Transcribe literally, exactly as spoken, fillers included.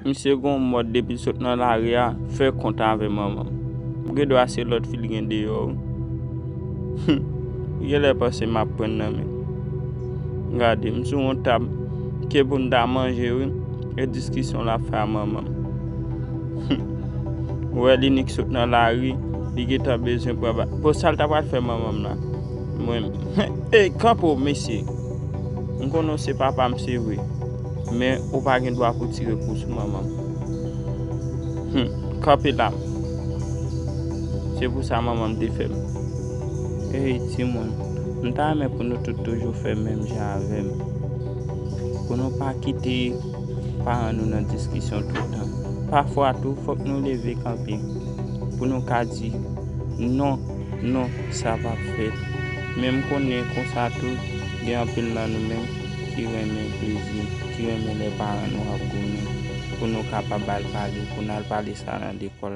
Misye gon mòd depi l sot nan lari a, fè kont avè manman m. M gen dwa se lòt fi l gen deyò wi. Li genlè panse m ap pran nan men l. Gade, m sou yon tab ke pou m ta manje wi, e diskisyon l ap fè a manman m. Ou wè li nik sot nan lari, li gentan bezwen pran ba. Bon, sa l ta pral fè manman m la? Mwen, ey, kanpe w, mesye. M konnen w se papa m, se vre. Men ou pa gen dwa pou tire kou sou manman m. Hmm, kanpe la. Se pou sa manman m te fè m. Ey, timoun, m ta renmen pou nou tout toujou fè menm jan avè m. Pou nou pa kite paran nou nan diskisyon toutan. Pafwa tou, fòk nou leve kanpe pou nou ka di non, non, sa p ap fèt. Men m konnen konsa tou, gen anpil nan nou menm ki renmen plezi, ki renmen lè paran nou ap goumen pou nou kapab al pale, pou n al pale sa nan lekòl.